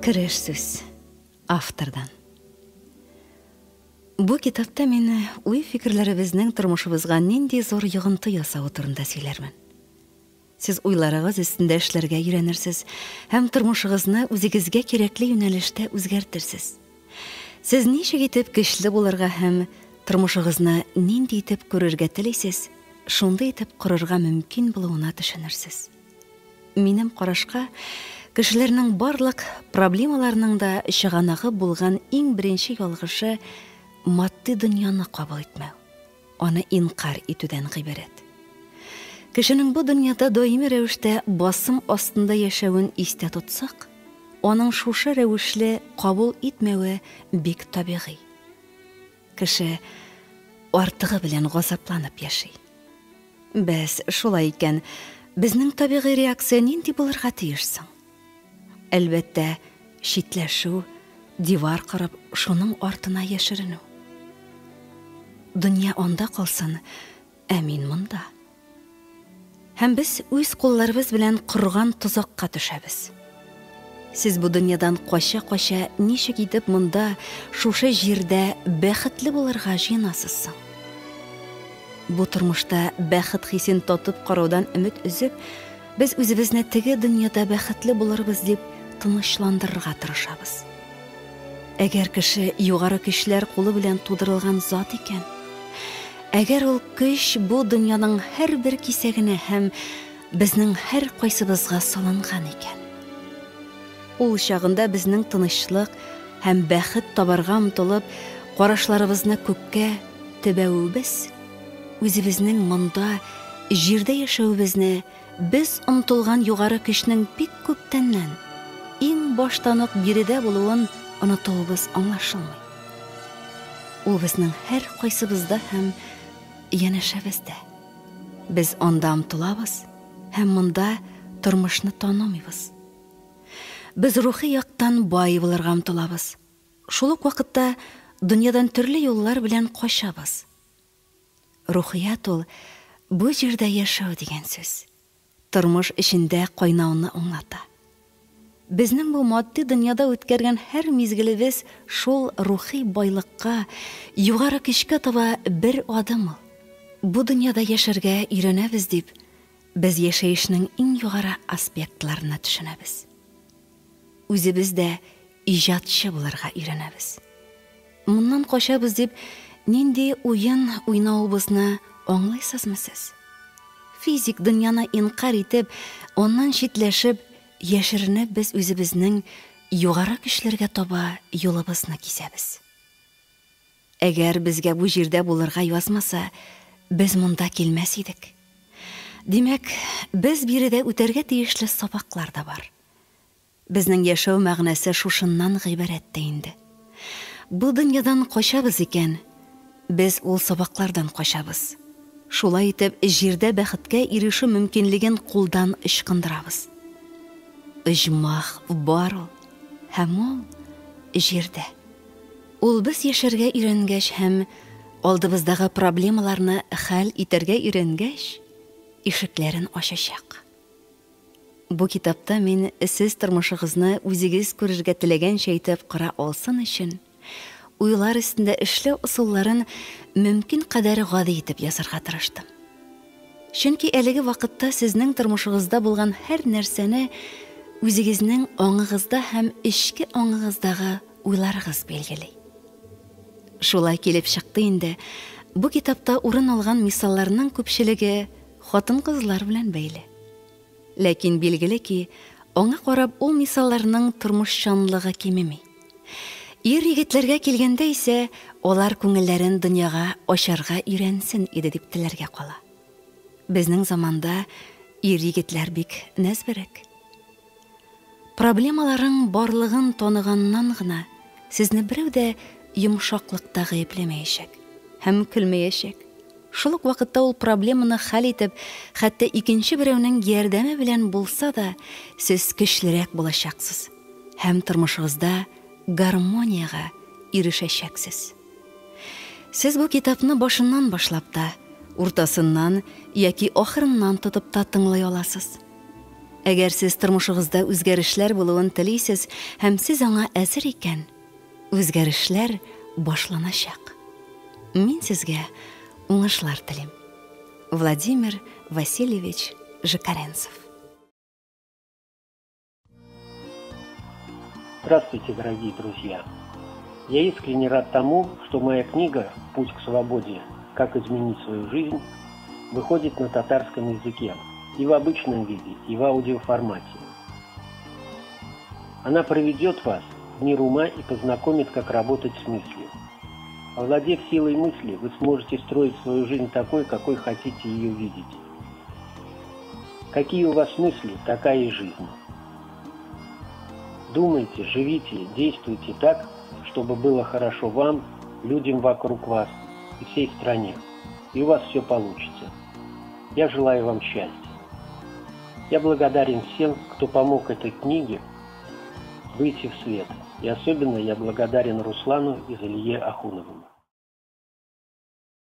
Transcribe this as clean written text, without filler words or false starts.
Кереш сүз автордан. Бу китапта мин уй-фикерләребезнең тормышыбызга нинди зур йогынты ясавы турында сөйләрмен. Сез уйларыгыз өстендә эшләргә өйрәнерсез һәм тормышыгызны үзегезгә кирәкле юнәлештә үзгәртерсез. Сез ничек итеп көчле булырга һәм тормышыгызны нинди итеп күрергә телисез, шундый итеп корырга мөмкин булуына төшенерсез. Минем карашка, кешеләрнең барлык проблемаларының да чыганагы булган иң беренче ялгышы матди дөньяны кабул итмәү, аны инкарь итүдән гыйбарәт. Кешенең бу дөньяда даими рәвештә басым астында яшәвен истә тотсак, аның шушы рәвешле кабул итмәве бик табигый. Кеше артыгы белән газапланып яши. Бәс, шулай икән, безнең табигый реакция нинди булырга тиеш соң? Әлбәттә, читләшү, дивар корып, шуның артына яшеренү. Дөнья анда калсын, ә мин монда. Һәм без үз кулларыбыз белән корган тозакка төшәбез. Сез бу дөньядан кача-кача ничек итеп монда, шушы җирдә бәхетле булырга җыенасыз соң? Бу тормышта бәхет хисен татып караудан өмет өзеп, без үзебезне теге дөньяда бәхетле булырбыз дип тынычландырырга тырышабыз. Әгәр кеше югары көчләр кулы белән тудырылган зат икән, әгәр ул көч бу дөньяның һәрбер кисәгенә һәм безнең һәркайсыбызга салынган икән, ул чагында безнең тынычлык һәм бәхет табарга омтылып, карашларыбызны күккә төбәвебез, үзебезнең монда, җирдә яшәвебезне Без омтылган югары көчнең бик күптәннән, иң баштан ук биредә булуын онытуыбыз аңлашылмый. Ул безнең һәркайсыбызда һәм янәшәбездә. Без анда омтылабыз һәм монда тормышны танымыйбыз. Без рухи яктан бай булырга омтылабыз. Шул ук вакытта дөньядан төрле юллар белән качабыз. Рухият ул, бу җирдә яшәү дигән сүз. Тормыш эчендә кайнауны аңлата. Безнең бу матди дөньяда үткәргән һәр мизгелебез шул рухи байлыкка, югары көчкә таба бер адым ул. Бу дөньяда яшәргә өйрәнәбез дип, без яшәешнең иң югары аспектларына төшенәбез. Үзебез дә иҗатчы булырга өйрәнәбез. Моннан качабыз дип, нинди уен уйнавыбызны аңлыйсызмы сез? Физик дөньяны инкарь итеп, аннан читләшеп, яшеренеп без үзебезнең югары көчләргә таба юлыбызны кисәбез. Әгәр безгә бу җирдә булырга язмаса, без монда килмәс идек. Димәк, без биредә үтәргә тиешле сабаклар да бар. Безнең яшәү мәгънәсе шушыннан гыйбарәт тә инде. Бу дөньядан качабыз икән, без ул сабаклардан качабыз. Шулай итеп, җирдә бәхеткә ирешү мөмкинлеген кулдан ычкындырабыз. Оҗмах бар ул, һәм ул җирдә. Ул без яшәргә өйрәнгәч һәм алдыбыздагы проблемаларны хәл итәргә өйрәнгәч, ишекләрен ачачак. Бу китапта мин сез тормышыгызны үзегез күрергә теләгәнчә итеп кора алсын өчен, уйлар өстендә эшләү ысулларын мөмкин кадәр гади итеп язарга тырыштым. Чөнки әлеге вакытта сезнең тормышыгызда булган һәр нәрсәне үзегезнең аңыгызда һәм эчке аңыгыздагы уйларыгыз билгели. Шулай килеп чыкты инде, бу китапта урын алган мисалларның күпчелеге хатын-кызлар белән бәйле. Ләкин билгеле ки, аңа карап ул мисалларның тормышчанлыгы кимеми. Ир-егетләргә килгәндә исә, алар күңелләрен дөньяга ачарга өйрәнсен иде дип теләргә кала. Безнең заманда ир-егетләр бик нәзберек. Проблемаларың барлыгын таныганнан гына сезне берәү дә йомшаклыкта гаепләмәячәк һәм көлмәячәк. Шул ук вакытта ул проблеманы хәл итеп, хәтта икенче берәүнең ярдәме белән булса да, сез көчлерәк булачаксыз һәм тормышыгызда гармониягә ирешәчәксез. Сез бу китапны башыннан башлап та, уртасыннан яки ахырыннан тотып та тыңлый аласыз. Әгәр сез тормышыгызда үзгәрешләр булуын телисез һәм сез аңа әзер икән, үзгәрешләр башланачак. Мин сезгә уңышлар телим. Владимир Васильевич Жикаренцев. Здравствуйте, дорогие друзья! Я искренне рад тому, что моя книга «Путь к свободе. Как изменить свою жизнь» выходит на татарском языке и в обычном виде, и в аудиоформате. Она проведет вас в мир ума и познакомит, как работать с мыслью. Овладев силой мысли, вы сможете строить свою жизнь такой, какой хотите ее видеть. Какие у вас мысли, такая и жизнь. Думайте, живите, действуйте так, чтобы было хорошо вам, людям вокруг вас и всей стране. И у вас все получится. Я желаю вам счастья. Я благодарен всем, кто помог этой книге выйти в свет. И особенно я благодарен Руслану и Залие Ахуновым.